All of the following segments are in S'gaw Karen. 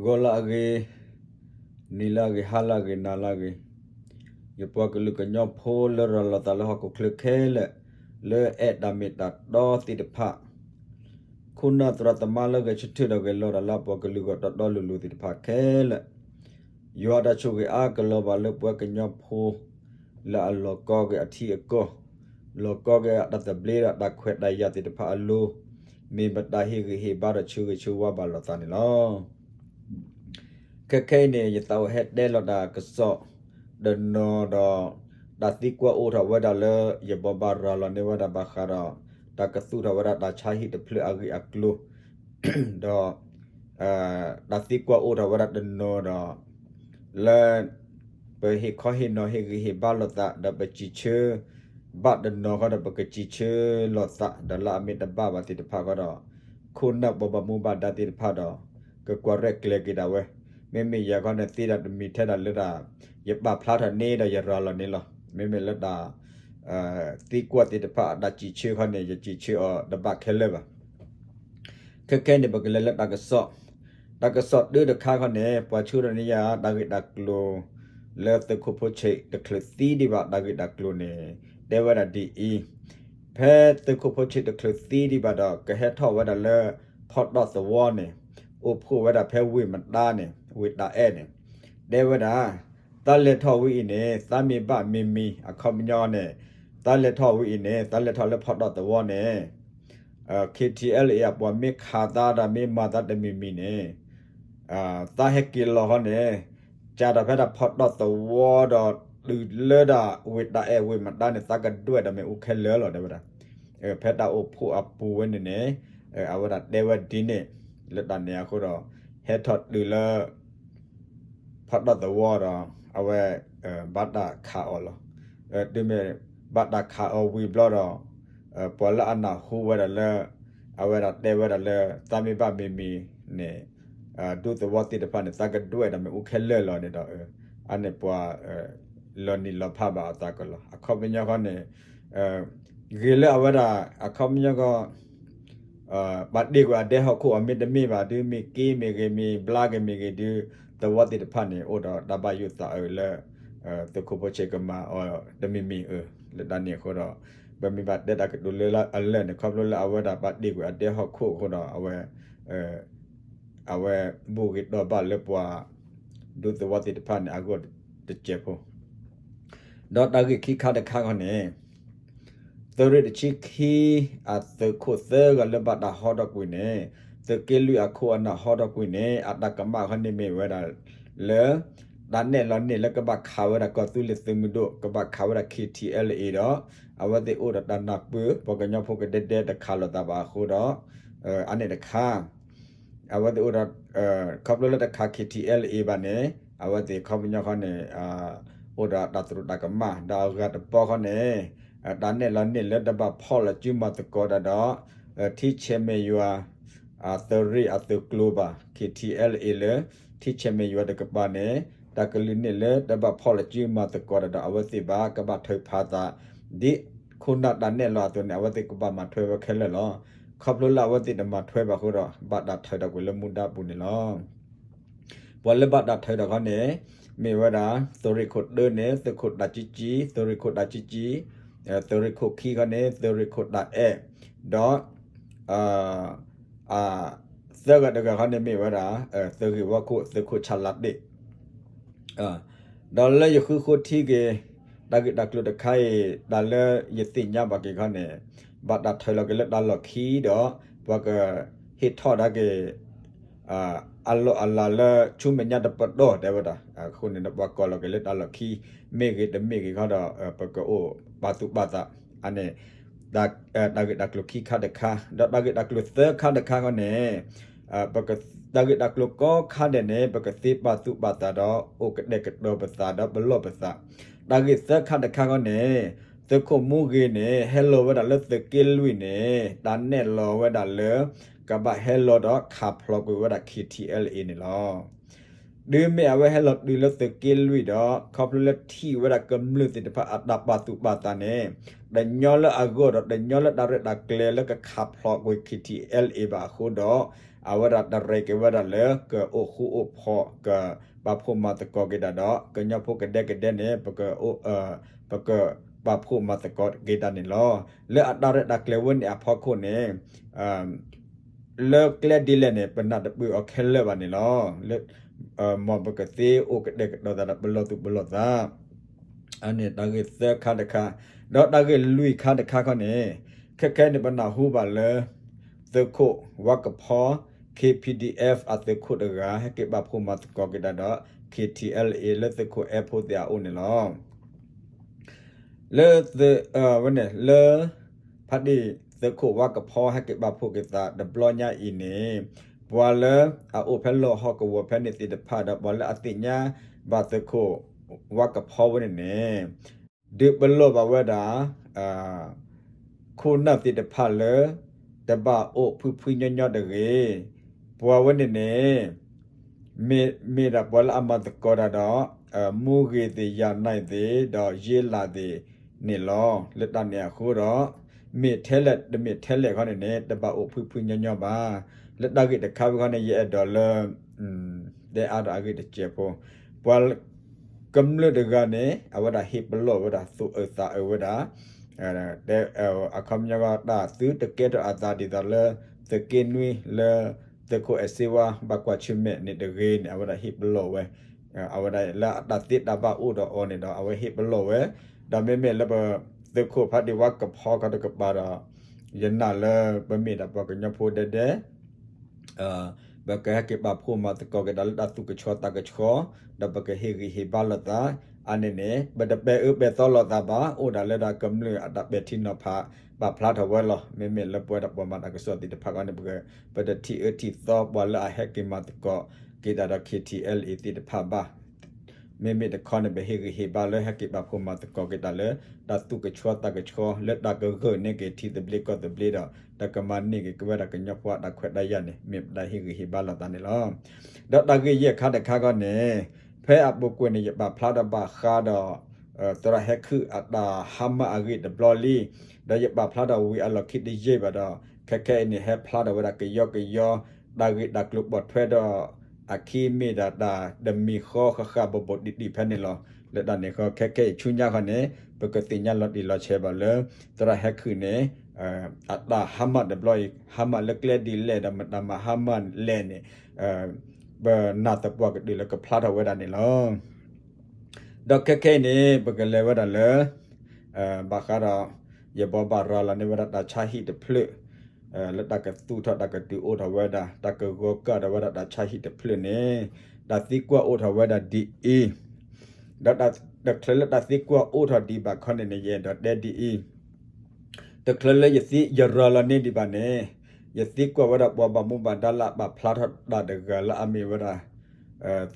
ဂီၤလၢအဂ့ၤ, နံၤလၢအဂ့ၤ, ဟါလၢအဂ့ၤ, နၤလၢအဂ့ၤ, ယပှၤကလုာ်ကညီဖိလၢရၤလီၤသးလၢဟီၣ်ခိၣ်ချၢခဲလၢာ်, လၢအဲၣ်တၢ်မ့ၢ်တၢ်တီသ့ၣ်တဖၣ်, ခိၣ်နၢ်သရၣ်သမါလၢဂဲၤဆၢထၢၣ်ဒီးဂဲၤလိာ်တၢ်လၢအပှၤကလုာ်ဂီၢ်တီတီလိၤလိၤသ့ၣ်တဖၣ်ခဲလၢာ်, ယွၤတၢ်ဆိၣ်ဂ့ၤအါကလီၤဘၣ်လၢပှၤကညီဖိ လၢအလီၤကီက့ၤအထံအကီၢ်, လီၤကီက့ၤအတၢ်သဘျ့ဒီးတၢ်ခွဲးတၢ်ယာ်သ့ၣ်တဖၣ်အလိၤ, မ့ၢ်ပတၢ်ဟ့ၣ်ဂံၢ်ဟ့ၣ်ဘါဒီးဆၢဂ့ၤဆၢဝါဘၣ်လိာ်သးန့ၣ်လီၤ. ခဲခဲအံၤန့ၣ် ယသးအိၣ်ဟဲတဲလီၤတၢ်ကစီၣ်တနီၤဒီး တၢ်သံကွၢ်အိၣ်ထီၣ်ဝဲဒၣ်လၢ ယဘိးဘၣ်ရၤလီၤန့ၢ်ဝဲဒၣ်ဘၣ်ဃးဒီး တၢ်ကသူၣ်ထီၣ်ဝဲဒၣ်တၢ်ဆါဟံၣ်တဖျၢၣ်အဂ့ၢ်အကျိၤ ဒီး တၢ်သံကွၢ်အိၣ်ထီၣ်ဝဲဒၣ်တနီၤဒီး လၢ ပဟ့ၣ်ခီဟ့ၣ်နီၤဟ့ၣ်ဂံၢ်ဟ့ၣ်ဘါလိာ်သး ဒီးပစံးဆၢ ဘၣ်တနီၤဃီဒီးပကစံးဆၢလိာ်သး ဒီးလၢအမ့ၢ်တဘၣ်ဘၣ်သ့ၣ်တဖၣ်ဃီဒီး ခိၣ်နၢ်ပှၤဘၣ်မူဘၣ်ဒါသ့ၣ်တဖၣ်ဒီး ကကွၢ်ရဲၣ်ကျဲၤက့ၤဒၣ်ဝဲ, မ့မ့ၢ်ယၤခီန့ၣ် သ့ဒၣ်တမံၤထဲဒၣ်လၢတၢ် ယပာ်ဖျါထီၣ်န့ၣ်ဒီးယရၤလီၤန့ၣ်လီၤ. မ့မ့ၢ်လၢတၢ် သံကွၢ်သ့ၣ်တဖၣ်အတၢ်စံးဆၢခီန့ၣ် ယစံးဆၢအီၤတဘၣ်ခဲလၢာ်ဘၣ်. ခဲခဲန့ၣ် ပကလဲၤလၢတၢ်ကစီၣ်, တၢ်ကစီၣ်တၢတခါခီန့ၣ် ပှၤဆှၢထီၣ်န့ၢ်ယၤတၢ်ဂ့ၢ်တၢ်ကျိၤ လၢသုးခိၣ်ဖိဆံးတချုးသံဒံးဘၣ်တၢ်ဂ့ၢ်တၢ်ကျိၤန့ၣ် တဲဝဲဒၣ်ဒ်အံၤ, ဖဲသုးခိၣ်ဖိဆံးတချုးသံဒံးဘၣ်ဒီး ကဟဲထီၣ်ဝဲဒၣ်လၢ ဖီတီၣ်သဝီန့ၣ် အိၣ်ဖှိၣ်ဝဲဒၣ်ဖဲဝ့ၢ်မဒါန့ၣ် ဝ့ၢ်တၢ်အဲၣ်န့ၣ် တဲဝဲဒၣ် သးလဲၤထီၣ်ဝံၤအံၤန့ၣ် သးမ့ၢ်ဘၣ်မံၤမံၤ အခီပညီန့ၣ် သးလဲၤထီၣ်ဝံၤအံၤန့ၣ် သးလဲၤထီၣ်လၢဖီတီၣ်သဝီန့ၣ် KTLA အပှၤမ့ၢ်ခးသးဒီးမ့ၢ်မၤသးတမံၤမံၤန့ၣ် သးဟဲက့ၤလီၤဃီန့ၣ် ကးထီၣ်ဖဲဒၣ်ဖီတီၣ်သဝီဒီးတုၤလၢဒၣ်ဝ့ၢ်တၢ်အဲၣ်ဝ့ၢ်မဒါန့ၣ် သးကဒွဲၣ်ဒီးမ့ၣ်အူခဲလၢာ်လီၤ တဲဝဲဒၣ်. ဖဲတၢ်အိၣ်ဖှိၣ်အပူၤဝဲန့ၣ်န့ၣ် အဝဲဒၣ်တဲဝဲဒ်န့ၣ် လၢတၢ်န့ၣ်အဃိဒီး ဟဲထီၣ်တုၤလၢ ဖီတီၣ်သဝီဒီး အဝဲ ဘၣ်တၢ်ခးအီၤလီၤ. တုၤမ့ၢ်ဘၣ်တၢ်ခးအီၤဝံၤဘျီဒီး ပှၤလၢအနၢ်ဟူဝဲဒၣ်လၢ အဝဲဒၣ်တဲဝဲဒၣ်လၢ သးမ့ၢ်ဘၣ်မံၤမံၤန့ၣ် ဒူသဝီသ့ၣ်တဖၣ်န့ၣ် သးကဒွဲၣ်ဒီးမ့ၣ်အူခဲလၢာ်လီၤန့ၣ်ဒီး အန့ၣ်ပှၤ လီၤနံၤလီၤဖးဘၣ်အသးကလီၤ. အခီပညီဃီန့ၣ် ဂ့ၤလၢအဝဲဒၣ် အခီပညီဃီ ပှၤတ့ၢ်ကွံာ်အဒဲဟီၣ်ခိၣ်အီၤမ့တမ့ၢ်ဘၣ် ဒုးမ့ၢ်က့မ့ၢ်ဂ့ၤမ့ၢ်ဘျါက့ၤမ့ၢ်ဂ့ၤဒုး သဝီသ့ၣ်တဖၣ်န့ၣ် အိၣ်ဒီးတၢ်ဘၣ်ယိၣ်သးအၢလၢ သုးခိၣ်ဖိဆံးကမၤအီၤတမံၤမံၤအၢ လၢတၢ်န့ၣ်အဃိဒီး ပမ့ၢ်ဘၣ်တဲတၢ်ကတိၤလၢအလၢာ်န့ၣ် ခီဖျိလၢအဝဲဒၣ်ပှၤတ့ၢ်ကွံာ်အဒဲဟီၣ်ခိၣ်အဃိဒီး အဝဲ အဝဲဘူၣ်ဂ့ၤတီၢ်ဘၣ်လၢပှၤ ဒူသဝီသ့ၣ်တဖၣ်န့ၣ် အဂီၢ်တစဲးဖိ ဒီးတၢ်ဂ့ၢ်ခံခါတခါခီန့ၣ် သုးရ့ၣ်တဆံခံ အသုးခိၣ်သၢဂၤလၢဘၣ်တၢ်ဟီထီၣ်ကွံာ်န့ၣ် သုးက့လွံၢ်အခိၣ်အနၢ်ဟီထီၣ်ကွံာ်န့ၣ် အတၢ်ကမၣ်ခီန့ၣ်မ့ၢ်ဝဲဒၣ် လၢ တၢ်နဲၣ်လီၤန့ၢ်လၢကဘၣ်ခးဝဲဒၣ်ကီၢ်သူလ့ၤသုးမုၢ်ဒိၣ် ကဘၣ်ခးဝဲဒၣ် KTLA ဒီး အဝဲသ့ၣ်အိၣ်ဒီးတၢ်နၢ်ပၢၢ် ပှၤကညီဖိကဒဲဒဲတခးလိာ်သးဘၣ်အဃိဒီး အန့ၣ်တခါ အဝဲသ့ၣ်အိၣ်ဒီး ခီဖျိလၢတခး KTLA ဘၣ်န့ၣ် အဝဲသ့ၣ်ခီပညီဃီန့ၣ် အိၣ်ဒီးတၢ်သရူးတၢ်ကမၣ် ဒီးအဂၤတပီၢ်ဃီန့ၣ် တၢ်နဲၣ်လီၤန့ၢ်လၢတဘၣ်ဖီၣ်လီၤစုမၤသကိးတၢ်ဒီး ထံဆဲးမဲာ်ယွၤ သုးရ့ၣ်အသုးကျိၤဘၣ် KTLA လၢ ထံဆဲးမဲာ်ယွၤတကပၤန့ၣ် တၢ်ကလုၢ်န့ၣ်လၢတဘၣ်ဖီၣ်လီၤစုမၤသကိးတၢ်ဒီးအဝဲသ့ၣ်ဘၣ် ကဘၣ်ထုးဖးသး ဒ်ခိၣ်နၢ်တၢ်နဲၣ်လီၤအသိးန့ၣ် အဝဲသ့ၣ်ကဘၣ်မၤထွဲဝဲခဲလၢာ်လီၤ. ခီဖျိလၢအဝဲသ့ၣ်တမၤထွဲဘၣ်အဃိဒီး ဘၣ်တၢ်ထုးထီၣ်ကွံာ်လၢမူဒါပူၤန့ၣ်လီၤ. ပှၤလၢဘၣ်တၢ်ထုးထီၣ်ခီန့ၣ် မ့ၢ်ဝဲဒၣ် သုးရ့ၣ်ခိၣ်တၢန့ၣ် သုးခိၣ်တၢ်ကံကံ, သုးရ့ၣ်ခိၣ်တၢ်ကံကံ, သုးရ့ၣ်ခိၣ်ခံခီန့ၣ် သုးရ့ၣ်ခိၣ်တၢ်အဲၣ်, ဒီး သၢဂၤတဂၤခီန့ၣ်မ့ၢ်ဝဲဒၣ် သုးဂ့ၢ်ဝီခိၣ် သုးခိၣ်ဆၣ်လးတ့ၢ် ဒီးလၢယဃုဃိထံက့ၤ တၢ်ဂ့ၢ်တၢ်ကျိၤတခါအံၤ တၢ်လၢယသ့ၣ်ညါဘၣ်က့ၤခီန့ၣ် ဘၣ်တၢ်ထုးလီၤက့ၤလၢတၢ်လီၢ်ခံဒီး ပှၤကဟ့ၣ်ထီၣ်ဒၣ်က့ၤ အလီၢ်အလၤလၢဆူမဲာ်ညါတပတီၢ်တဲဝဲဒၣ် အဃိန့ၣ်ဒီးပှၤကိးလီၤက့ၤလၢတၢ်လီၢ်ခံ မ့ၢ်ဂ့ၤတမ့ၢ်ဂ့ၤခီဒီး ပကအိၣ်ပာ်သူၣ်ပာ်သး အန့ၣ် တၢ်ဂ့ၢ်တၢ်ကျိၤခံခါတခါ ဒီးတၢ်ဂ့ၢ်တၢ်ကျိၤသၢခါတခါခီန့ၣ် တၢ်ဂ့ၢ်တၢ်ကျိၤကိးခါဒဲးန့ၣ် ပကသ့ပာ်သူၣ်ပာ်သးဒီး အိၣ်ကတဲာ်ကတီၤပသးဒီးပလီၢ်ပသး တၢ်ဂ့ၢ်သၢခါတခါခီန့ၣ် သုးခိၣ်မူဂ့ၤန့ၣ် ဟဲလီၤဝဲဒၣ်လၢသုးက့လွံၢ်န့ၣ် တၢ်နဲၣ်လီၤဝဲဒၣ်လၢ ကဘၣ်ဟဲလီၤဒီးခးဖျိးကွံာ်ဝဲဒၣ် KTLA န့ၣ်လီၤ. တုၤမ့ၢ်အဝဲဟဲလီၤတုၤလၢသုးက့လွံၢ်ဒီး ခီဖျိလၢထံၣ်ဝဲဒၣ်ကမျၢၢ်သ့ၣ်တဖၣ်အတၢ်ပာ်သူၣ်ပာ်သးန့ၣ် တညီလၢအဂီၢ်ဒီး တညီလၢတၢ်ရဲၣ်တၢ်ကျဲၤလၢကခးဖျိးကွံာ် KTLA ဘၣ်အဃိဒီး အဝဲဒၣ်တရံးက့ၤဝဲဒၣ်လၢ ကအိၣ်ဃူအိၣ်ဖိး ကပာ်ဖှိၣ်မၤသကိးက့ၤတၢ်ဒီး ကညီဖိကဒဲကဒဲန့ၣ် ပကအိၣ် ပကပာ်ဖှိၣ်မၤသကိးက့ၤတၢ်န့ၣ်လီၤ. လၢအတၢ်ရဲၣ်တၢ်ကျဲၤဝဲန့ၣ်အဖီခိၣ်န့ၣ် လၢကျဲဒ်လဲၣ်န့ၣ် ပနၢ်တပၢၢ်အီၤခဲလၢာ်ဘၣ်န့ၣ်လီၤ. လၢ မ်ပကသ့အိၣ်ကတဲာ်ကတီၤသးဒီးပလီၢ်သူၣ်ပလီၢ်သး အန့ၣ်တၢ်ဂ့ၢ်သၢခါတခါ, ဒီးတၢ်ဂ့ၢ်လွံၢ်ခါတခါခီန့ၣ် ခဲခဲန့ၣ်ပနၢ်ဟူဘၣ်လၢ သုးခိၣ်ဝါကဖီ K P D F အသုးခိၣ်တဂၤ ဟဲက့ၤပာ်ဖှိၣ်မၤသကိးက့ၤတၢ်ဒီး K T L A လၢသုးခိၣ်အဲၣ်ဖိသ့ၣ်အအိၣ်န့ၣ်လီၤ. လၢသုး ဝဲန့ၣ် လၢ ဖါတံၢ်သုးခိၣ်ဝါကဖီ ဟဲက့ၤပာ်ဖှိၣ်က့ၤသးတဘျီညါအံၤန့ၣ် ပှၤလၢအအိၣ်ဖဲလီၢ်ဟီၣ်ကဝီၤဖဲန့ၣ်သ့ၣ်တဖၣ်ဒီး ပှၤလၢအသ့ၣ်ညါဘၣ်သုးခိၣ်ဝါကဖီဝဲန့ၣ်န့ၣ် ဒုးပလီၢ်ဘၣ်ဝဲဒၣ် ခိၣ်နၢ်သ့ၣ်တဖၣ်လၢ တဘၣ်အိၣ်ဖှံဖှံညီညီတဂ့ၤ. ပှၤဝဲန့ၣ်န့ၣ် မ့ၢ်ဒၣ်ပှၤလၢအမၤသကိးတၢ်ဒီး မူဂ့ၤသ့ၣ် ယၤနဲၣ်သ့ၣ် ဒီးယ့လးသ့ၣ်န့ၣ်လီၤ. လၢတၢ်န့ၣ်အဃိဒီး မ့ၢ်ထဲလဲၣ်တမ့ၢ်ထဲလဲၣ်ခီန့ၣ်န့ၣ် တဘၣ်အိၣ်ဖှံဖှံညီညီဘၣ်. လၢတၢ်ဂ့ၢ်တခါဝဲခီန့ၣ် ယအဲၣ်ဒိးလၢ တဲအါဒီးအဂ့ၢ်တစဲးဖိ ပှၤ ကမျၢၢ်တဂၤန့ၣ် အဝဲဒၣ်ဟ့ၣ်ပလီၢ်ဝဲဒၣ် သူၣ်အၢသးအၢဝဲဒၣ် တဲ အခီပညီ တၢ်သုတကဲထီၣ်အသးဒ်သိးလၢ သုးက့နွံလၢ သုးခိၣ်အဲၣ်စ့ဝါ ဘၣ်ကွၢ်ဆၢၣ်မဲာ်န့ၣ်တဂ့ၤန့ၣ် အဝဲဒၣ်ဟ့ၣ်ပလီၢ်ဝဲ အဝဲဒၣ်လၢအတၢ်သ့တၢ်ဘၣ်အိၣ်ဒီးအီၤန့ၣ်ဒီး အဝဲဟ့ၣ်ပလီၢ်ဝဲ, ဒီးမ့မ့ၢ်လၢပ သုးခိၣ်ဖါတံၢ်ဝါကဖီခီတကပၤဒီး ယနာ်လၢပမ့ၢ်ဒၣ်ပှၤကညီဖိဒဲဒဲ ပကဟဲက့ၤပာ်ဖှိၣ်မၤသကိးက့ၤတၢ်လၢတၢ်သူၣ်ကဆှီသးကဆှီ, ဒီးပကဟ့ၣ်ဂံၢ်ဟ့ၣ်ဘါလိာ်သး, အါန့ၣ်န့ၣ် ပတပဲာ်အၢပဲာ်သီလိာ်သးဘၣ်, အိၣ်ဒၣ်လၢဒၣ်ကမျၢၢ်အတၢ်ပဲာ်ထံနီၤဖး ပာ်ဖျါထီၣ်ဝဲလီၤ. မ့မ့ၢ်လၢပဝဲဒၣ်ပှၤမၤတၢ်ကစီၣ်သ့ၣ်တဖၣ်အဂီၢ်န့ၣ် ပတထံၣ်အၢထံၣ်သီပှၤလၢအဟဲက့ၤမၤသကိးက့ၤတၢ်ဒီး K T L A သ့ၣ်တဖၣ်ဘၣ်. မ့မ့ၢ်တခီန့ၣ် ပဟ့ၣ်ဂံၢ်ဟ့ၣ်ဘါလၢဟဲက့ၤပာ်ဖှိၣ်မၤသကိးက့ၤတၢ်လၢ တၢ်သူၣ်ကဆှီသးကဆှီ လၢတၢ်ကဂၢၢ်န့ၢ်က့ၤထံသဘျ့ကီၢ်သဘျ့ဒီး တၢ်ကမၤန့ၢ်က့ၤက့ၤဝဲဒၣ်ကညီဖိအတၢ်ခွဲးတၢ်ယာ်န့ၣ် မ့ၢ်ပတၢ်ဟ့ၣ်ဂံၢ်ဟ့ၣ်ဘါလိာ်သးန့ၣ်လီၤ. ဒီးတၢ်ဂ့ၢ်ယဲၢ်ခါတခါခီန့ၣ် ဖဲအပူၤကွံာ်န့ၣ် ယပာ်ဖျါထီၣ်ဘၣ်ဃးဒီး သရၣ်ဟဲခုၣ်အတၢ်ဟါမၢ်အဂ့ၢ်တဘျီလံ, ဒီးယပာ်ဖျါထီၣ်ဝံၤအလီၢ်ခံတယံာ်ဘၣ်ဒီး ခဲခဲအံၤန့ၣ် ဟဲဖျါထီၣ်ဝဲဒၣ်ကယီကယီ တၢ်ဂ့ၢ်တၢ်ကျိၤပိာ်ထွဲဒီး အခံမ့ၢ်ဒၣ်တၢ်တမံၤဃီဃၣ်ဃၣ်ဘိးဘိးတံၢ်တံၢ်ဖဲန့ၣ်လီၤ. လၢတၢ်န့ၣ်ဃီ ခဲခဲအံၤဆူညါခီန့ၣ် ပကသ့ၣ်ညါလီၤတံၢ်လီၤဆဲးဘၣ်လၢ သရၣ်ဟဲခုၣ်န့ၣ် အတၢ်ဟါမၢ်တဘျီအံၤ ဟါမၢ်လၢကျဲဒ်လဲၣ်ဒီးမတၤမၤဟါမၢ်လဲၣ်န့ၣ် ပနာ်သပှၢ်ကတၢၢ်လၢကဖျါထီၣ်ဝဲဒၣ်န့ၣ်လီၤ. ဒီးခဲခဲအံၤန့ၣ် ပကလဲၤဝဲဒၣ်လၢ ဘၣ်ဃးဒီး ယဘိးဘၣ်ရၤလီၤန့ၢ်ဝဲဒၣ်တၢ်ဆါဟံၣ်တဖျၢၣ် လၢတၢ်ကသူၣ်ထီၣ်တၢ်ကဒုးအိၣ်ထီၣ်ဝဲဒၣ် တၢ်ကဂီၤကၢ်ထီၣ်ဝဲဒၣ်တၢ်ဆါဟံၣ်တဖျၢၣ်န့ၣ် တၢ်သံကွၢ်အိၣ်ထီၣ်ဝဲဒၣ်ဒ်အံၤ, ဒီးတချုးလၢတၢ်သံကွၢ်အိၣ်ထီၣ်ဒံးဘၣ်ခီန့ၣ်န့ၣ် ယအဲၣ်ဒိးတဲဒ်အံၤ, တချုးလၢယသံ ယရၤလီၤန့ၢ်ဒံးဘၣ်န့ၣ် ယသံကွၢ်ဝဲဒၣ်ပှၤဘၣ်မူဘၣ်ဒါလၢအပာ်ဖျါထီၣ်တၢ်တဂၤလၢအမ့ၢ်ဝဲဒၣ်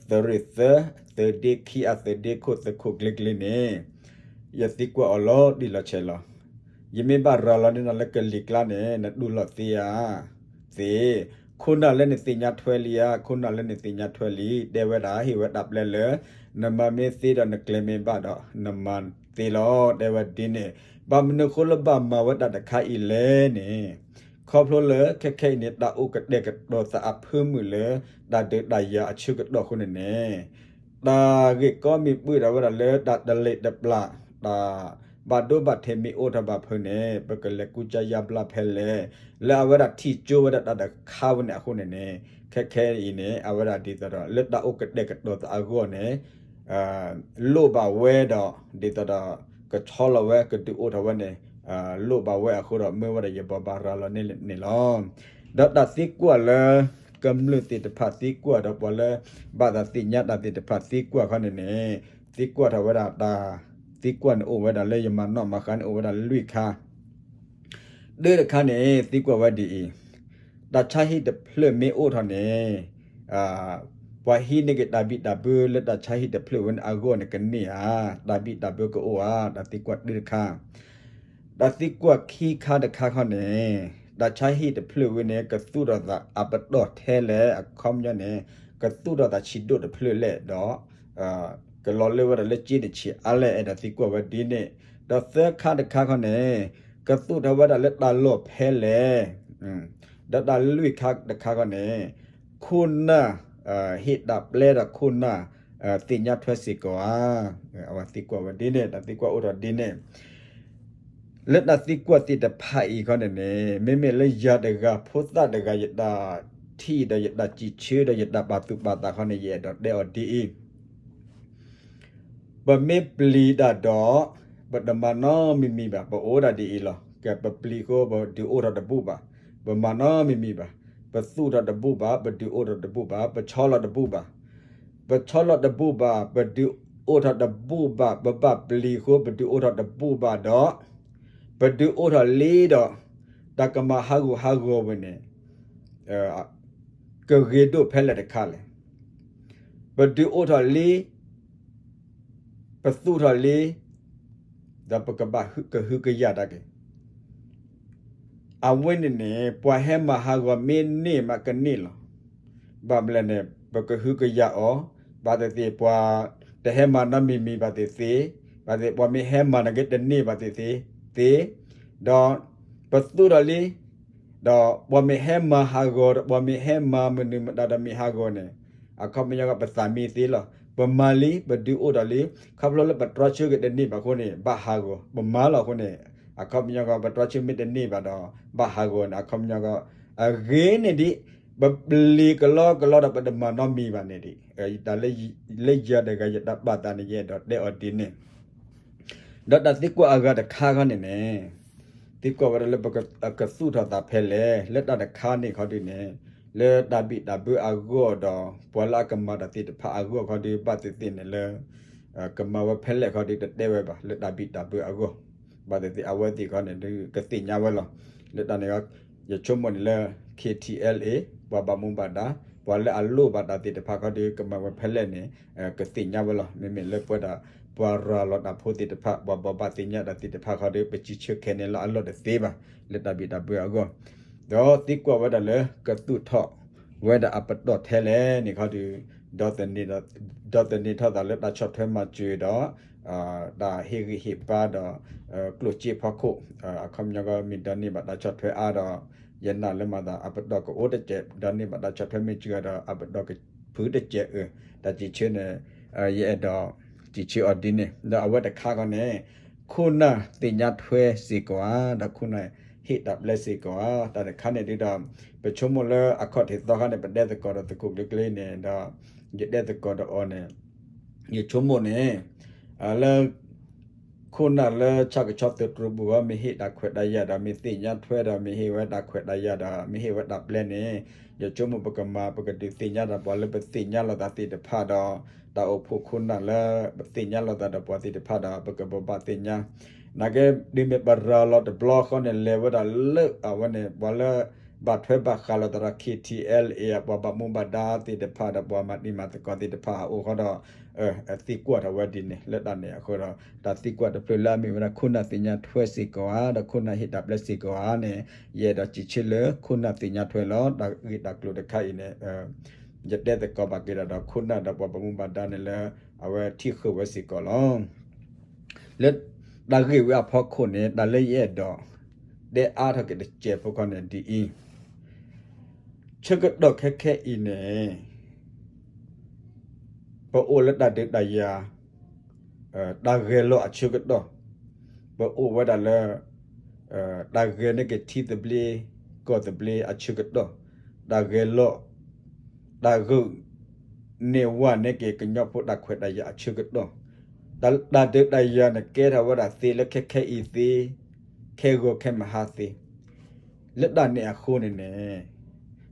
သုးရ့ၣ်သၢ သုးဒ့ခံအသုးဒ့ခိၣ်သုးခိၣ်ကျ့ကျ့န့ၣ် ယသံကွၢ်အီၤလီၤတံၢ်လီၤဆဲးလီၤ. ယမ့ၢ်ဘၣ်ရၤလီၤန့ၢ်နၤလၢကလံၤကျါန့ၣ် နတူၢ်လိာ်သ့ဧါ, သ့, ခိၣ်နၢ်လၢနသ့ၣ်ညါထွဲလံဧါ, ခိၣ်နၢ်လၢနသ့ၣ်ညါထွဲလံ, တဲဝဲဒၣ်ဟ့ၣ်ဝဲတၢ်ပျဲလၢ နမၤမ့ၢ်သ့ဒီးနကျဲမ့ၢ်ဘၣ်ဒီး နမၤသ့လီၤ တဲဝဲဒ်န့ၣ်. ဘၣ်မနုၤဃိလၢဘၣ်မၤဝဲတၢ်တခါအံၤလဲၣ်န့ၣ် ခီဖျိလၢခဲခဲအံၤန့ၣ် တၢ်အိၣ်ကတဲာ်ကတီၤသးအဖၢမုၢ်လၢ တၢ်ဒုးတၢ်ယၤအဆၢကတီၢ်အဃိန့ၣ်န့ၣ် တၢ်ဂ့ၢ်ကီမ့ၢ်ပၢၢ်ထီၣ်ဝဲဒၣ်လၢတၢ်တလ့ၢ်တပျၢ် တၢ်ဘၣ်ဒိဘၣ်ထံးမ့ၢ်အိၣ်ထီၣ်ဘၣ်ဖဲန့ၣ် ပကလဲၤကူစါယါဘျါဖဲလဲၣ်, လၢအဝဲဒၣ်ထံၣ်ကၠိဝဲဒၣ်တၢ်တခါဝဲန့ၣ်အဃိန့ၣ်န့ၣ် ခဲခဲအံၤန့ၣ် အဝဲဒၣ်ဒ်သိးဒီး လၢတၢ်အိၣ်ကတဲာ်ကတီၤသးအဂီၢ်န့ၣ် လိၣ်ဘၣ်ဝဲဒီး ဒ်သိးဒီး ကဆီလီၤဝဲကဒုးအိၣ်ထီၣ်ဝဲန့ၣ် လိၣ်ဘၣ်ဝဲအဃိဒီး မ့ၢ်ဝဲဒၣ်ယဘိးဘၣ်ရၤလီၤန့ၢ်န့ၣ်လီၤ. ဒီးတၢ်သံကွၢ်လၢ ကမျၢၢ်သ့ၣ်တဖၣ်သံကွၢ်ဒီးပှၤလၢ ဘၣ်သးသ့ၣ်ညါတၢ်သ့ၣ်တဖၣ်သံကွၢ်ခီန့ၣ်န့ၣ် သံကွၢ်ထီၣ်ဝဲဒၣ်တၢ် သံကွၢ်န့ၣ်အိၣ်ဝဲဒၣ်လၢယမၤနီၣ်မၤဃါန့ၣ်အိၣ်ဝဲဒၣ်လွံၢ်ခါ တၢ်တခါန့ၣ် သံကွၢ်ဝဲဒ်အံၤ, တၢ်ဆါဟံၣ်တဖျၢၣ်မ့ၢ်အိၣ်ထီၣ်န့ၣ် ပှၤဟံးန့ၢ်က့ၤတၢ်ဘံၣ်တၢ်ဘၢလၢတၢ်ဆါဟံၣ်တဖျၢၣ်ဝဲန့ၣ်အဂီၢ်န့ၣ်ကန့ၢ်ဧါ, တၢ်ဘံၣ်တၢ်ဘၢကအိၣ်ဧါ, တၢ်သံကွၢ်တၢ်တခါ တၢ်သံကွၢ်ခံခါတခါခီန့ၣ် တၢ်ဆါဟံၣ်တဖျၢၣ်ဝဲန့ၣ် ကသူၣ်ထီၣ်သးအပတီၢ်ထဲလဲၣ်, အခီပညီန့ၣ် ကသူၣ်ထီၣ်သးဆံးဒိၣ်တဖျၢၣ်လဲၣ်ဒီး ကလီၤလၢဝဲဒၣ်လၢကၠ့တဆံးအါလဲၣ်, အဲၣ်ဒိးသံကွၢ်ဝဲဒ်န့ၣ် ဒီးသၢခါတခါခီန့ၣ် ကသူၣ်ထီၣ်ဝဲဒၣ်လၢတၢ်လီၢ်ဖဲလဲၣ်, ဒီးတၢ်လွံၢ်ခါတခါခီန့ၣ် ခိၣ်နၢ် ဟ့ၣ်တၢ်ပျဲဒီးခိၣ်နၢ် သ့ၣ်ညါထွဲစ့ၢ်ကီးဧါ. အဝဲသံကွၢ်ဝဲဒ်န့ၣ် တၢ်သံကွၢ်အိၣ်ထီၣ်ဒ်န့ၣ် လၢတၢ်သံကွၢ်သ့ၣ်တဖၣ်အံၤခီန့ၣ်န့ၣ် မ့မ့ၢ်လၢယၤတဂၤဖိသၣ်တဂၤ ယတၢ်ထံၣ်ဒီးယတၢ်စံးဆၢဒီးယတၢ်ပာ်သူၣ်ပာ်သးခီန့ၣ် ယအဲၣ်ဒိးတဲအီၤဒ်အံၤ, ပမ့ၢ်ပျံၤတၢ်ဒီး ပတမၤနီတမံၤမံၤဘၣ်, ပအိၣ်ဒၣ်ဒ်အံၤလီၤ. ကဲ ပပျံၤဃိ ပဒုးအိၣ်ထီၣ်တဘူၣ်ဘၣ်, ပမၤနီတမံၤမံၤဘၣ်, ပသူၣ်ထီၣ်တဘူၣ်ဘၣ်, ပဒုးအိၣ်ထီၣ်တဘူၣ်ဘၣ်, ပဆီလီၤတဘူၣ်ဘၣ်, ပဆီလီၤတဘူၣ်ဘၣ်, ပဒုးအိၣ်ထီၣ်တဘူၣ်ဘၣ်, ပဘၣ်ပျံၤဃိ ပဒုးအိၣ်ထီၣ်တဘူၣ်ဘၣ်ဒီး ပဒုးအိၣ်ထီၣ်လံဒီး တၢ်ကမၤဟးဂူာ်ဟးဂီၤဝဲန့ၣ် ကဂ့ၤဒိၣ်ဖဲလဲၣ်တခါလဲၣ်. ပဒုးအိၣ်ထီၣ်လံ, ပသူၣ်ထီၣ်လံ, ဒီးပကဘၣ်ကဟုကယာ်တၢ်က့ၤ အဝဲန့ၣ်န့ၣ် ပှၤဟဲမၤဟးဂီၤမ့ၢ်န့ၢ်မးကန့ၢ်လီၤ. ဘၣ်မနုၤလဲၣ်န့ၣ် ပကဟုကယာ်အီၤ, ဘၣ်သ့ၣ်သ့ၣ် ပှၤတဟဲမၤနီတမံၤမံၤဘၣ်သ့ၣ်သ့, ဘၣ်သ့ၣ်ပှၤမ့ၢ်ဟဲမၤန့ၣ်က့တန့ၢ်ဘၣ်သ့ၣ်သ့, သ့, ဒီးပသူၣ်ထီၣ်လံ, ဒီးပှၤမ့ၢ်ဟဲမၤဟးဂီၤဒီး ပှၤမ့ၢ်ဟဲမၤမနုၤမတၤဒီးမ့ၢ်ဟးဂီၤန့ၣ် အခီပညီကီး ပသးမံသ့လီၤ. ပမၤလံ, ပဒုးအိၣ်ထီၣ်လံ, ခီဖျိလၢပတြီဆၢက့ၤတန့ၢ်ဘၣ်အဃိန့ၣ် ဘၣ်ဟးဂီၤ, ပမၤလီၤအဃိန့ၣ် အခီပညီကီး ပတြီဆၢမ့ၢ်တန့ၢ်ဘၣ်ဒီး ဘၣ်ဟးဂီၤန့ၣ် အခီပညီကီး အဂ့ၤန့ၣ်ဒ် ပပျံၤကလီကလီဒီးပတမၤနီတမံၤဘၣ်န့ၣ်ဒ် တၢ်လၢယၤတဂၤယတၢ်ပာ်သးန့ၣ် ယအဲၣ်ဒိးတဲအီၤဒ်န့ၣ် ဒီးတၢ်သံကွၢ်အဂၤတခါခီန့ၣ်န့ၣ် သံကွၢ်ဝဲဒၣ်လၢပကသူၣ်ထီၣ်သးဖဲလဲၣ်, လၢတၢ်တခါန့ၣ်ခီဒုးန့ၣ် လၢတၢ်ဘံၣ်တၢ်ဘၢအဂီၢ်ဒီး ပှၤလၢအကမၤတၢ်သ့ၣ်တဖၣ်အဂီၢ်ခီဒုး ဘၣ်သ့ၣ်သ့ၣ်န့ၣ်လၢ ကမၤဝဲဖဲလဲၣ်ခီဒုး တတဲဝဲဘၣ် လၢတၢ်ဘံၣ်တၢ်ဘၢအဂီၢ်, ဘၣ်သ့ၣ်သ့ၣ်အဝဲသ့ၣ်ခီန့ၣ်ဒုး ကသ့ၣ်ညါဝဲလီၤ. လၢတၢ်န့ၣ် ယဆိကမိၣ်န့ၣ်လၢ ခ့ထံအဲလ်အ့ ပှၤဘၣ်မူဘၣ်ဒါ ပှၤလၢအလိၣ်ဘၣ်တၢ်သ့ၣ်တဖၣ်ခီဒုး ကမၤဝဲဖဲလဲၣ်န့ၣ် ကသ့ၣ်ညါဝဲလီၤ. မ့မ့ၢ်လၢပဝဲဒၣ် ပှၤရၤလီၤတၢ်ဖိသ့ၣ်တဖၣ် ပှၤဘိးဘၣ်သ့ၣ်ညါတၢ်သ့ၣ်တဖၣ်ခီဒုး ပစံးဆၢခဲန့ၣ်လၢအလီၢ်တသ့ဘၣ် လၢတၢ်ဘံၣ်တၢ်ဘၢအဂီၢ်, ဒီးသံကွၢ်ဝဲဒၣ်လၢ ကသူၣ်ထီၣ်ဝဲဒၣ်အပတီၢ်ထဲလဲၣ်န့ၣ်ခီဒုး ဒီးသန့ၤထီၣ်သးလၢတၢ်ဆီၣ်ထွဲမၤစၢၤဒီး တၢ်ဟ့ၣ်ဂံၢ်ဟ့ၣ်ဘါဒီး ကျိၣ်စ့ဖီခိၣ် အခီပညီကီး မ့ၢ်ဒီးန့ၢ်ဘၣ်တၢ်ဆီၣ်ထွဲအါဒီး ယနာ်လၢမၤသး အပတီၢ်ကအိၣ်တစဲး ဒီးန့ၢ်ဘၣ်တၢ်ဆီၣ်ထွဲမ့ၢ်စှၤဒီး အပတီၢ်ကဖုးတစဲးအၢ တၢ်စံးဆၢန့ၣ် ယအဲၣ်ဒိးစံးဆၢအီၤဒ်န့ၣ် ဒီးအဝဲတခါခီန့ၣ် ခိၣ်နၢ်သ့ၣ်ညါထွဲစ့ၢ်ကီးဧါ ဒီးခိၣ်နၢ်ဟ့ၣ်တၢ်ပျဲစ့ၢ်ကီးဧါ တၢ်တခါန့ၣ်ဒုးဒီး ပဆိကမိၣ်လၢအခီၣ်ထံးသီခါန့ၣ် ပတဲသကိးဒီးသကိးကျ့ကျ့န့ၣ်ဒီး ယတဲသကိးဒီးအီၤန့ၣ် ယဆိကမိၣ်န့ၣ် လၢ ခိၣ်နၢ်လၢဆၣ်ကဆီသုးတြူးပူၤဂီၢ် မ့ၢ်ဟ့ၣ်တၢ်ခွဲးတၢ်ယာ်ဒီး မ့ၢ်သ့ၣ်ညါထွဲဒီး မ့ၢ်ဟ့ၣ်ဝဲတၢ်ခွဲးတၢ်ယာ်ဒီး မ့ၢ်ဟ့ၣ်ဝဲတၢ်ပျဲန့ၣ် ယဆိကမိၣ်ပကမၤ ပကဒုးသ့ၣ်ညါလိာ်သးသ့ၣ်တဖၣ်ဒီး တၢ်အိၣ်ဖှိၣ်ခိၣ်နၢ်လၢ ပသ့ၣ်ညါလိာ်သးဒီးပှၤသ့ၣ်တဖၣ်ဒီး ပကဘိးဘၣ်သ့ၣ်ညါ နာ်က့ ဒ်မ့ၢ်ပရၤလီၤတဘျီဃီန့ၣ် လဲၤဝဲဒၣ်လၢအဝဲန့ၣ် ပှၤလၢ ဘၣ်ထွဲဘၣ်ဃးလိာ်သးဒီး ခ့ထံအဲလ်အ့ ပှၤဘၣ်မူဘၣ်ဒါသ့ၣ်တဖၣ်ဒီး ပှၤမၤတံၤမၤသကိးသ့ၣ်တဖၣ်အအိၣ်ဃီဒီး သံကွၢ်ထီၣ်ဝဲဒ်န့ၣ် လၢတၢ်န့ၣ်အဃိဒီး တၢ်သံကွၢ်တဖျၢၣ်လၢအမ့ၢ်ဝဲဒၣ် ခိၣ်နၢ်သ့ၣ်ညါထွဲစ့ၢ်ကီးဧါ ဒီးခိၣ်နၢ်ဟ့ၣ်တၢ်ပျဲစ့ၢ်ကီးဧါန့ၣ် ယအဲၣ်ဒိးစံးဆၢလၢ ခိၣ်နၢ်သ့ၣ်ညါထွဲလီၤ. တၢ်ဂ့ၢ်တၢ်ကျိၤတခါအံၤန့ၣ် ယတဲသကိးဘၣ်က့ၤဒီး ခိၣ်နၢ်ဒီးပှၤဘၣ်မူဘၣ်ဒါန့ၣ်လၢ အဝဲထံၣ်ဃုာ်ဝဲစ့ၢ်ကီးလီၤ. လၢတၢ်ဂ့ၢ်ဝဲအဖီခိၣ်န့ၣ် တၢ်လၢယအဲၣ်ဒိး တဲအါထီၣ်က့ၤတစဲးဖိခီန့ၣ်ဒ်အံၤ, ဆၢကတီၢ်ခဲခဲအံၤန့ၣ် ပအိၣ်လၢတၢ်ဒုးတၢ်ယၤ တၢ်ဂဲၤလိာ်အဆၢကတီၢ်, ပအိၣ်ဝဲဒၣ်လၢ တၢ်ဂဲၤန့ၢ်က့ၤထံသဘျ့ ကီၢ်သဘျ့အဆၢကတီၢ်, တၢ်ဂဲၤလိာ် တၢ်ဂုာ်န့ၢ်ဝဲန့ၢ်က့ၤကညီဖိတၢ်ခွဲးတၢ်ယာ်အဆၢကတီၢ်, တၢ်ဒုးတၢ်ယၤန့ၣ်ကဲထီၣ်ဝဲဒၣ်သ့လၢခဲခဲအံၤသ့, ခဲဂီၤခဲမုၢ်ဟါသ့, လၢတၢ်န့ၣ်အဃိန့ၣ်န့ၣ်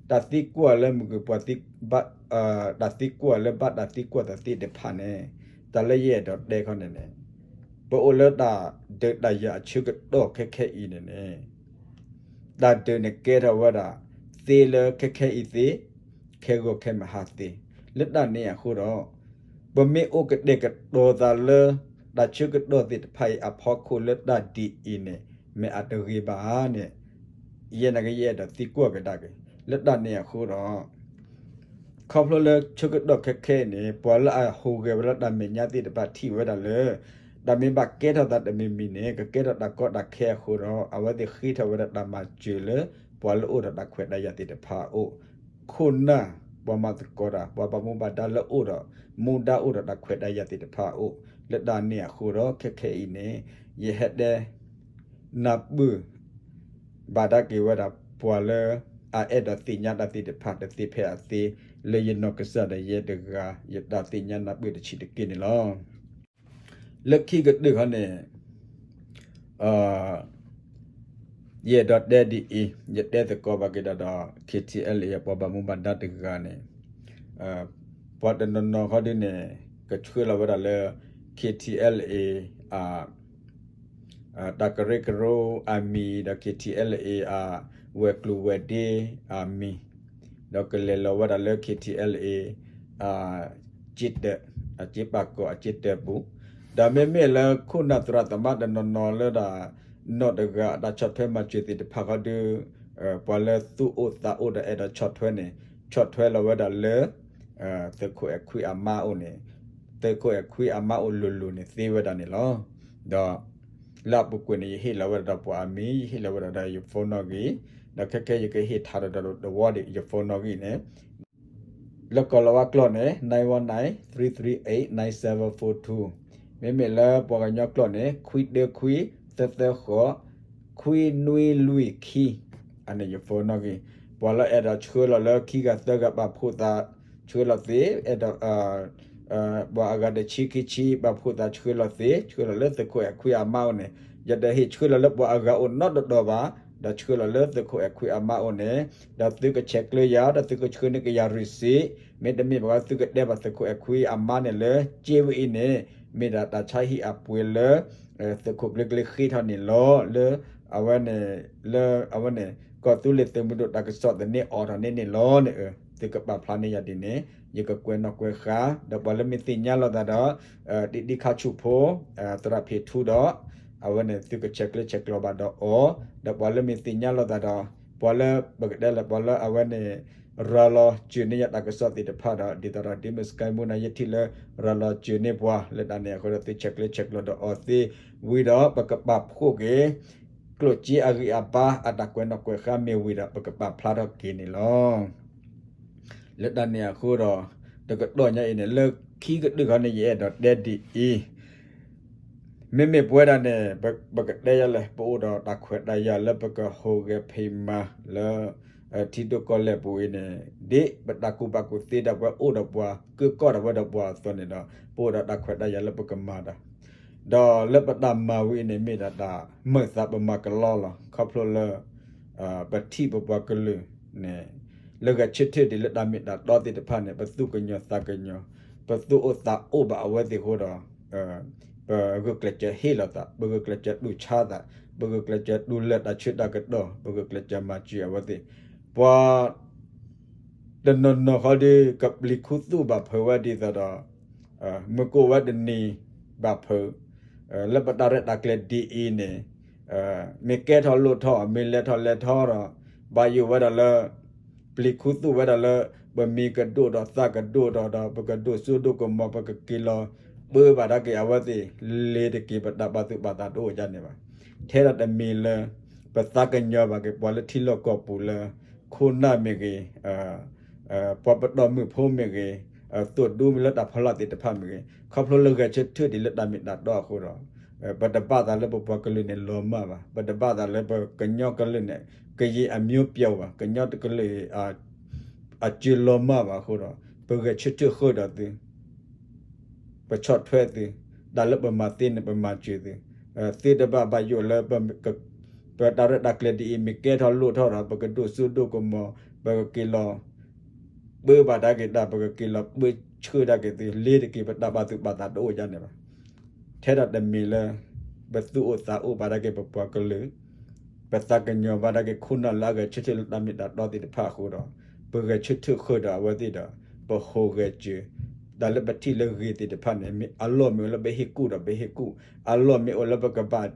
တၢ်သံကွၢ်လၢမုၢ်ဂ့ၤပှၤသံ တၢ်သံကွၢ်လၢဘၣ်တၢ်သံကွၢ်သးသ့ၣ်တဖၣ်န့ၣ် တၢ်လၢယအဲၣ်ဒိးတဲခီန့ၣ်န့ၣ် ပအိၣ်လၢတၢ်ဒုးတၢ်ယၤအဆၢကတီၢ်ခဲခဲအံၤန့ၣ်န့ၣ် တၢ်ဒုးန့ၣ်ကဲထီၣ်ဝဲဒၣ် သ့လၢခဲခဲအံၤသ့, ခဲဂီၤခဲမုၢ်ဟါသ့, လၢတၢ်န့ၣ်အဃိဒီး ပမ့ၢ်အိၣ်ကတဲာ်ကတီၤသးလၢ တၢ်ဆၢကတီၢ်သ့ၣ်တဖၣ်အံၤအဖီခိၣ်လၢတၢ်ဒ်အံၤန့ၣ် မ့ၢ်အတဂ့ၤဘၣ်ဧါန့ၣ် ယဲနာ်က့ယအဲၣ်ဒိးသံကွၢ်ကဒါက့ၤ လၢတၢ်န့ၣ်အဃိဒီး ခီဖျိလၢဆၢကတီၢ်ခဲခဲအံၤန့ၣ် ပှၤလၢအဟူးဂဲၤဝဲလၢတၢ်မဲာ်ညါသ့ၣ်တဖၣ်ထံၣ်ဝဲဒၣ်လၢ တၢ်မ့ၢ်ဘၣ်ကဲထီၣ်သးတမံၤမံၤန့ၣ် ကကဲထီၣ်တၢ်ကီတၢ်ခဲအဃိဒီး အဝဲသ့ၣ်ဃ့ထီၣ်ဝဲဒၣ်တၢ်မၤစၢၤလၢ ပှၤလၢအိၣ်ဒီးတၢ်ခွဲးတၢ်ယာ်သ့ၣ်တဖၣ်အအိၣ်, ခိၣ်နၢ် ပှၤမၤသကိးတၢ် ပှၤဘၣ်မူဘၣ်ဒါလၢအိၣ်ဒီး မူဒါအိၣ်ဒီးတၢ်ခွဲးတၢ်ယာ်သ့ၣ်တဖၣ်အအိၣ်, လၢတၢ်န့ၣ်အဃိဒီး ခဲခဲအံၤန့ၣ် ယဟဲတဲ နၢ်ပၢၢ် ဘၣ်ဒၣ်က့ၤဝဲဒၣ်ပှၤလၢ အအဲၣ်ဒိးသ့ၣ်ညါတၢ်သ့ၣ်တဖၣ်တသ့ဖဲအသ့ လၢယနီၢ်ကစၢ်ဒီးယဲတဂၤ ယတၢ်သ့ၣ်ညါနၢ်ပၢၢ်တဆံးတက့ၢ်န့ၣ်လီၤ. လၢခံကတၢၢ်ခီန့ၣ် ယအဲၣ်ဒိးတဲဒ်အံၤ, ယတဲသကိးဘၣ်က့ၤဒီး KTLA အပှၤဘၣ်မူဘၣ်ဒါတဂၤန့ၣ် ပှၤတနီၤနီၤခီဒ်န့ၣ် ကဆှၢလီၤဝဲဒၣ်လၢ KTLA အ တၢ်ကရၢကရိအမံၤဒီး KTLA အဝဲၤကျိၤဝဲၤဒ့အမံၤ, ဒီးကလဲၤလီၤဝဲဒၣ်လၢ KTLA အ ကၠ့တၢး အကၠ့ပာ်ကီၤအကၠ့တၢးပူၤ, ဒီးမ့မ့ၢ်လၢခိၣ်နၢ်သရၣ်သမါတနီၤနီၤလၢဒၣ် နီၢ်တဂၤအတၢ်ဆီၣ်ထွဲမၤစၢၤသ့ၣ်တဖၣ်ခီဒု ပှၤလၢသူၣ်အိၣ်သးအိၣ်ဒီးအဲၣ်ဒိးဆီၣ်ထွဲန့ၣ် ဆီၣ်ထွဲလီၤဝဲဒၣ်လၢ သုးခိၣ်အဲၣ်ခွံအမါအိၣ်န့ၣ်, သုးခိၣ်အဲၣ်ခွံအမါအိၣ်လိၤလိၤန့ၣ်သ့ဝဲဒၣ်န့ၣ်လီၤ. ဒီး လၢအပူၤကွံာ်န့ၣ် ယဟ့ၣ်လီၤဝဲဒၣ်ဒီးပှၤအမံၤ, ယဟ့ၣ်လီၤဝဲဒၣ်ဒီးယ phone နီၣ်ဂံၢ်, ဒီးခဲခဲယကဟ့ၣ်ထါဒီးဒီးတဝီဒံး ယ phone နီၣ်ဂံၢ်န့ၣ် လၢကီၢ်လီၤဝါကျိာ်န့ၣ် nine one nine three three eight nine seven four two, မ့မ့ၢ်လၢပှၤကညီကျိာ်န့ၣ် ခွံတၢခွံ သၢသၢဃိး ခွံနွံလွံၢ်ခံ, အန့ၣ်ယ phone နီၣ်ဂံၢ်, ပှၤလၢအဲၣ်ဒိးဆှၢလီၤလၢခံဂၤသၢဂၤပာ်ဖှိၣ်သး ဆှၢလီၤသ့, အဲၣ်ဒိး ပှၤအဂၤတဆံခံဆံပာ်ဖှိၣ်သးဆှၢလီၤသ့, ဆှၢလီၤလၢသုးခိၣ်အဲၣ်ခွံအမါအိၣ်န့ၣ်, ယတဟ့ၣ်ဆှၢလီၤလၢပှၤအဂၤအိၣ်နီတတီၤဘၣ်, ဒီးဆှၢလီၤလၢသုးခိၣ်အဲၣ်ခွံအမါအိၣ်န့ၣ်, ဒီးသုကဆဲးကျၢယၤ, ဒီးသုကဆှၢန့ၢ်က့ၤယၤ receipt, မ့တမ့ၢ်ဘၣ်သုကတဲဘၣ်သုးခိၣ်အဲၣ်ခွံအမါန့ၣ်လၢ ကၠ့ဝဲအံၤန့ၣ် မ့ၢ်ဒၣ်တၢ်ဆါဟံၣ်အပှ့ၤလၢ သုးခိၣ်ကျၢကျၢဃ့ထီၣ်န့ၣ်လီၤ, လၢအဝဲန့ၣ် လၢအဝဲန့ၣ် ကီၢ်သူလ့ၤသုးမုၢ်ဒိၣ်တၢ်ကစီၣ်သန့အီၤထီၣ်န့ၣ်န့ၣ်လီၤန့ၣ်, သုကပာ်ဖျါန့ၢ်ယၤဒ်န့ၣ် ယကကွဲးနီၣ်ကွဲးဃါ, ဒီးပှၤလၢမ့ၢ်သ့ၣ်ညါလိာ်သးဒီး ဒံဒံခါဆူၣ်ဖိ သရၣ်ဖံးထူဒီး အဝဲန့ၣ်သုကဆဲးကျၢဆဲးကျိးဘၣ်ဒီးအီၤ, ဒီးပှၤလၢမ့ၢ်သ့ၣ်ညါလိာ်သးဒီး ပှၤလၢပကတဲလၢပှၤလၢအဝဲန့ၣ် ရၤလီၤစၢၤန့ၢ်ယၤတၢ်ကစီၣ်သ့ၣ်တဖၣ်ဒီး ဒ်သိးဒီးဒ်မ့ၢ် Sky Moo န့ၣ် ယထံၣ်လၢ ရၤလီၤစၢၤန့ၢ်ပှၤ လၢတၢ်န့ၣ်အဃိဒီးသုဆဲးကျၢဆဲးကျိးဒီးအီၤသ့ဝံၤဒီး ပကပာ်ဖှိၣ်က့ၤ ကျိၣ်စ့အဂံၢ်အဘါအတၢ်ကွဲးနီၣ်ကွဲးဃါမ့ၢ်ဝံၤဒီး ပကပာ်ဖျါထီၣ်က့ၤန့ၣ်လီၤ. လၢတၢ်န့ၣ်အဃိဒီး တကတီၢ်ညါအံၤန့ၣ် လၢခံကတၢၢ်ခီန့ၣ် ယအဲၣ်ဒိးတဲဒ်အံၤ, မ့မ့ၢ်ပဝဲဒၣ်န့ၣ် ပကတဲယၤလဲၣ် ပအိၣ်ဒီးတၢ်ခွဲးတၢ်ယာ်လၢပကဟူးဂဲၤဖံးမၤလၢ ထံဒိၣ်ကီၢ်လဲၢ်ပူၤအံၤန့ၣ် ဒ်ပတၢ်ကူၣ်ဘၣ်ကူၣ်သ့ဒီးပဝဲအိၣ်ဒီးပှၤ ကၢကီၢ်ဒီးဝဲဒီးပှၤအသိးန့ၣ်ဒီး ပအိၣ်ဒီးတၢ်ခွဲးတၢ်ယာ်လၢပကမၤတၢ် ဒီးလၢပတၢ်မၤဝဲအံၤန့ၣ် မ့ၢ်ဒၣ်တၢ်မၤသးပမၤကလီလီၤ. ခီဖျိလၢ ပထံၣ်ပပှၤကလုာ်န့ၣ် လၢဂဲၤဆၢထၢၣ်ဒ်လၢတၢ်မ့ၢ်တၢ်တီသ့ၣ်တဖၣ်န့ၣ် ပသူၣ်ကညီၤသးကညီၤ ပသူၣ်အိၣ်သးအိၣ်ဘၣ်အဝဲသ့ၣ်အဃိဒီး ပဂုာ်ကျဲးစၢးဟ့ၣ်လီၤသး ပဂုာ်ကျဲးစၢးတူၢ်ဆါသး ပဂုာ်ကျဲးစၢးတူၢ်လၢာ်တၢ်ဆၢတၢ်ကတီၢ် ပဂုာ်ကျဲးစၢးမၤစၢၤအဝဲသ့ၣ် ပှၤ တနီၤနီၤဃီဒီး ကပျံၤခူသူၣ်ဘၣ်ဖုးဝဲဒ်သိးဒီး မုၢ်ကိၣ်ဝဲတနံၤဘၣ်ဖုး, လၢပတၢ်ရဲၣ်တၢ်ကျဲၤဒ်အံၤန့ၣ် မ့ၢ်ကဲထီၣ်လိၣ်ထီၣ် မ့ၢ်လဲၤထီၣ်လဲၤထီၣ်ဒီး ဘၣ်ယိၣ်ဝဲဒၣ်လၢ ပျံၤခူသူၣ်ဝဲဒၣ်လၢ ပမံၤကဒိၣ်ဒီးသးကဒိၣ်ဒီး ဒီးပကဒိၣ်စိဒိၣ်ကမီၤ ပကက့ၤလီၤ ပၢဘၣ်ဒၣ်က့ၤအဝဲသ့ၣ် လ့ၤတက့ၤပတၢ်ဘၣ်သူၣ်ဘၣ်သးတအိၣ်ဒ်န့ၣ်ဘၣ်. ထဲဒၣ်တမံၤလၢ ပသးကညီၤဘၣ်က့ၤပှၤလၢထံလီၢ်ကီၢ်ပူၤလၢ ခိၣ်နၢ်မ့ၢ်ဂ့ၤ ပှၤပတီၢ်မုၢ်ဖိမ့ၢ်ဂ့ၤ သိၣ်ဒူမ့ၢ်လၢတၢ်ဖီလာ်သ့ၣ်တဖၣ်မ့ၢ်ဂ့ၤ ခီဖျိလၢဂဲၤဆၢထၢၣ်ဒ်လၢတၢ်မ့ၢ်တၢ်တီအဃိဒီး ပတဘၣ်သးလၢပပှၤကလုာ်န့ၣ်လီၤမၢ်ဘၣ်. ပတဘၣ်သးလၢပကညီကလုာ်န့ၣ် ကယံာ်အမျိုးပျိုးဘၣ်. ကညီတကလုာ် အစၢၤလီၤမၢ်ဘၣ်အဃိဒီး ပဂဲၤဆၢထၢၣ်ဃုာ်ဒီးသု ပဆီၣ်ထွဲသု, တၢ်လၢပမၤသ့န့ၣ် ပမၤစၢၤသု, သုတဘၣ်ဘၣ်ယိၣ်လၢ ပတၢ်ရဲၣ်တၢ်ကျဲၤဒ်အံၤ မ့ၢ်ကဲထီၣ်လိၣ်ထီၣ်ဒီး ပကဒိၣ်စိဒိၣ်ကမီၤ ပကက့ၤလီၤ ပၢဘၣ်ဒၣ်က့ၤတၢ် ပကက့ၤလီၤပၢဆှၢဒၣ်က့ၤသု လ့ၤတက့ၤပတၢ်ဘၣ်သူၣ်ဘၣ်သးတအိၣ်ဒ်န့ၣ်ဘၣ်. ထဲဒၣ်တမံၤလၢ ပသူၣ်အိၣ်သးအိၣ်ဘၣ်ဒၣ်က့ၤပပှၤကလုာ် ပသးကညီၤဘၣ်ဒၣ်က့ၤခိၣ်နၢ်လၢအဂဲၤဆၢထၢၣ်လၢတၢ်မ့ၢ်တၢ်တီသ့ၣ်တဖၣ်အဃိဒီး ပဂဲၤဆၢထၢၣ်ဃုာ်ဒီးအဝဲသ့ၣ်ဒီး ပဟူးဂဲၤစၢၤ တၢ်လၢပထံၣ်လၢဂ့ၤသ့ၣ်တဖၣ်န့ၣ် အလီၢ်မ့ၢ်အိၣ်လၢပဟ့ၣ်ကူၣ်ဒီးပဟ့ၣ်ကူၣ်, အလီၢ်မ့ၢ်အိၣ်လၢပကဘၣ်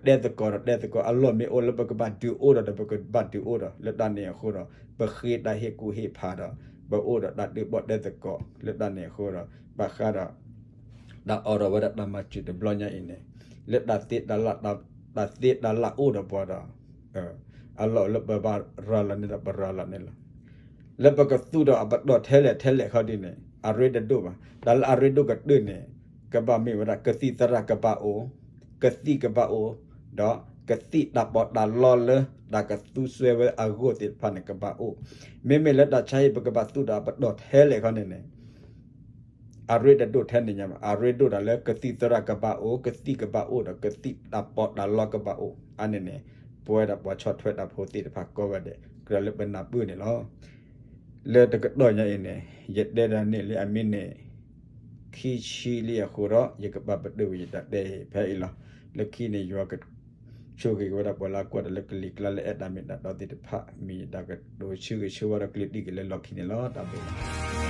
တဲသကိးဒီးတဲသကိး, အလီၢ်မ့ၢ်အိၣ်လၢပကဘၣ်ဒုးအိၣ်ဒီးဒီးပကဘၣ်ဒုးအိၣ်ဒီး လၢတၢ်န့ၣ်အဃိဒီး ပဃ့တၢ်ဟ့ၣ်ကူၣ်ဟ့ၣ်ဖးဒီး ပအိၣ်ဒီးတၢ်ဒုးဘီၣ်တဲသကိး လၢတၢ်န့ၣ်အဃိဒီး ဘၣ်ဃးဒီး တၢ်အိးထီၣ်ဝဲဒၣ်တၢ်မၤစၢၤတဘျီညါအံၤန့ၣ် လၢတၢ်သ့တၢ်လၢ်အိၣ်ဒီးပှၤဒီး အလီၢ်လၢပဘၣ်ရၤလီၤန့ၣ်ဒီးပရၤလီၤန့ၣ်လီၤ. လၢပကသူၣ်ထီၣ်အပတီၢ်ထဲလဲၣ်ထဲလဲၣ်ခီဒ်န့ၣ် အရ့တဒိၣ်ဘၣ်. တၢ်လၢအရ့ဒိၣ်ကတၢၢ်န့ၣ် ကဘၣ်မ့ၢ်ဝဲဒၣ်ကသံၣ်သရၣ်ကဘၣ်အိၣ်, ကသံၣ်ကဘၣ်အိၣ်, ဒီးကသံၣ်တၢ်ပီးတၢ်လီလၢတၢ်ကသူစွဲဝဲအဂီၢ်သ့ၣ်တဖၣ်န့ၣ်ကဘၣ်အိၣ်. မ့မ့ၢ်လၢတၢ်ဆါဟံၣ်ပကဘၣ်သူၣ်ထီၣ်အပတီၢ်ထဲလဲၣ်ခီန့ၣ်န့ၣ် အရ့တဒိၣ်ထဲန့ၣ်ညါဘၣ်. အရ့ဒိၣ်တၢ်လၢကသံၣ်သရၣ်ကဘၣ်အိၣ်, ကသံၣ်ကဘၣ်အိၣ်ဒီးကသံၣ်တၢ်ပီးတၢ်လီကဘၣ်အိၣ်. အါန့ၣ်န့ၣ် ပဝဲဒၣ်ပှၤဆီၣ်ထွဲတၢ်ဖိသ့ၣ်တဖၣ်ကိးဂၤဒဲး ကြၢးလၢပနၢ်ပၢၢ်န့ၣ်လီၤ. လၢတကတီၢ်ညါအံၤန့ၣ် ယတဲဒၣ်န့ၣ်လံအမံးနံး ခံဆံလံအဃိဒီး ယကပာ်ပတုာ်ဝံၤယတၢ်တဲဖဲအံၤလီၤ. လၢခံန့ၣ် ယွၤကဆိၣ်ဂ့ၤက့ၤဝဲဒၣ်ပှၤလၢအကွၢ်တၢ်လၢကလံၤကျါလၢအဲၣ်တၢ်မ့ၢ်တၢ်တီသ့ၣ်တဖၣ် မ့ၢ်ယတၢ်ကတိၤဆၢဂ့ၤဆၢဝါဒီးကလုၢ်ဒံၣ်က့ၤလၢလီၢ်ခံန့ၣ်လီၤ. တၢ်ဘျုးလီၤ.